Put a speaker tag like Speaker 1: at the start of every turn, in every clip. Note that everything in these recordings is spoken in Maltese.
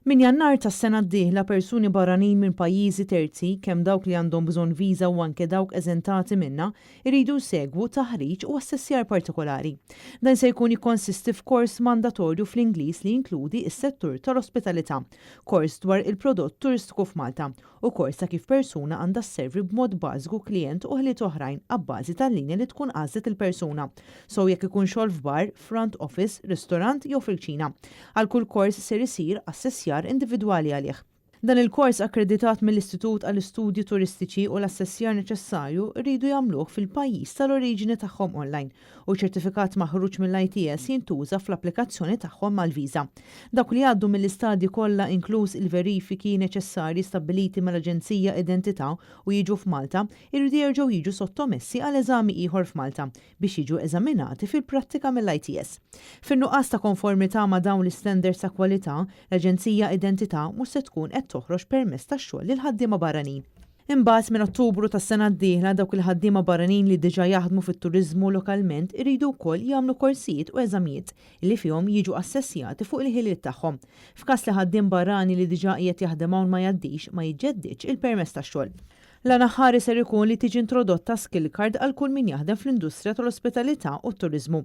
Speaker 1: Minn Jannar tas-sena d-dieħla persuni barranin minn pajjiżi terzi, kemm dawk li għandhom bżonn viża u anke dawk eżentati minnha, iridu jsegwu taħriġ u assessjar partikolari. Dan se jkun jikkonsisti f'kors mandatorju fl-Ingliż li jinkludi s-settur tal-ospitalità, kors dwar il-prodott turistiku f'Malta u kors ta' kif persuna għandha sservi b'mod bażiku klijent u ħiliet oħrajn abbażi tal-linja li tkun għażlet il-persuna, sew jekk ikun xogħol f'bar, front office, ristorant jew fil-kċina. Għal kull kors ser isir assessjar individwali għalih. Dan il-kors akkreditat mill-Istitut għall-Istudji Turistiċi u l-assessjar neċessarju jridu jagħmluh fil-pajjiż tal-oriġini tagħhom online u ċertifikat maħruġ mill-ITS jintuża fl-applikazzjoni tagħhom għall-viża. Dawk li jgħaddu mill-istadji kollha inkluż il-verifiki neċessarji stabbiliti mal-Aġenzija Identità u jiġu f'Malta jridu jerġgħu jiġu sottomessi għal eżami ieħor f'Malta biex jiġu eżaminati fil-prattika mill-ITS. Fin-nuqqas ta' konformità ma' dawn l-istandards ta' kwalità, l-Aġenzija Identità mhux se tkun qed toħroġ permess tax-xogħol lil ħaddiema barranin. Imbagħad minn Ottubru tas-sena d-dieħla dawk il-ħaddiema barranin li diġà jaħdmu fit-turiżmu lokalment iridu wkoll jagħmlu korsijiet u eżamijiet li fihom jiġu assessjati fuq il-ħiliet tagħhom. F'każ li ħaddiem barrani li diġà qiegħed jaħdem hawn ma jgħaddix, ma jiġġeddidx il-permess tax-xogħol. L-għan aħħari ser ikun li tiġi introdotta skill card għal kull min jaħdem fl-industrija tal-ospitalità u t-turiżmu.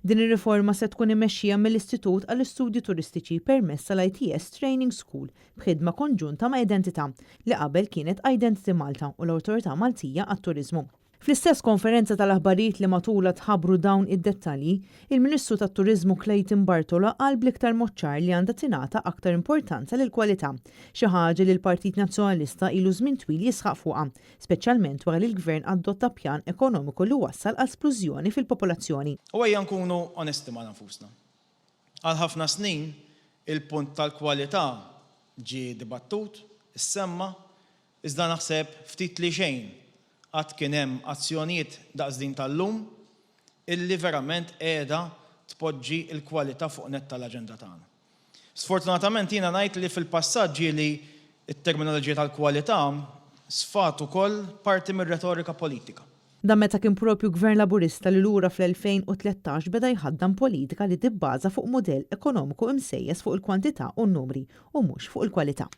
Speaker 1: Din ir-riforma se tkun immexxija mill-Istitut għall-Istudji Turistiċi permezz tal-ITS Training School b'ħidma konġunta ma' Identità, li qabel kienet Identity Malta u l-Awtorità Maltija għat-Turiżmu. Fl-istess konferenza tal-aħbarijiet li matulha tħabbru dawn id-dettalji, il-Ministru tat-Turiżmu Clayton Bartolo qal bl-iktar mod ċar li għandha tingħata aktar importanza lill-kwalità, xi ħaġa li l-Partit Nazzjonalista ilu żmien twil jisħaq fuqha, speċjalment wara li l-Gvern adotta pjan ekonomiku li wassal għal splużjoni fil-popolazzjoni.
Speaker 2: U ejja nkunu onesti magħna nfusna. Għal ħafna snin, il-punt tal-kwalità ġie dibattut, issemma, iżda naħseb ftit li xejn qatt kien hemm azzjonijiet daqs din tal-lum illi verament qiegħda tpoġġi l-kwalità fuq nett tal-aġenda tagħna. Sfortunatament jiena ngħid li fil-passat ġieli t-terminoloġija tal-kwalità sfat ukoll parti mir-retorika politika.
Speaker 1: Dan meta kien proprju Gvern Laburista li lura fl-2013 beda jħaddan politika li tibbaża fuq mudell ekonomiku imsejjes fuq il-kwantità u n-numri u mhux fuq il-kwalità.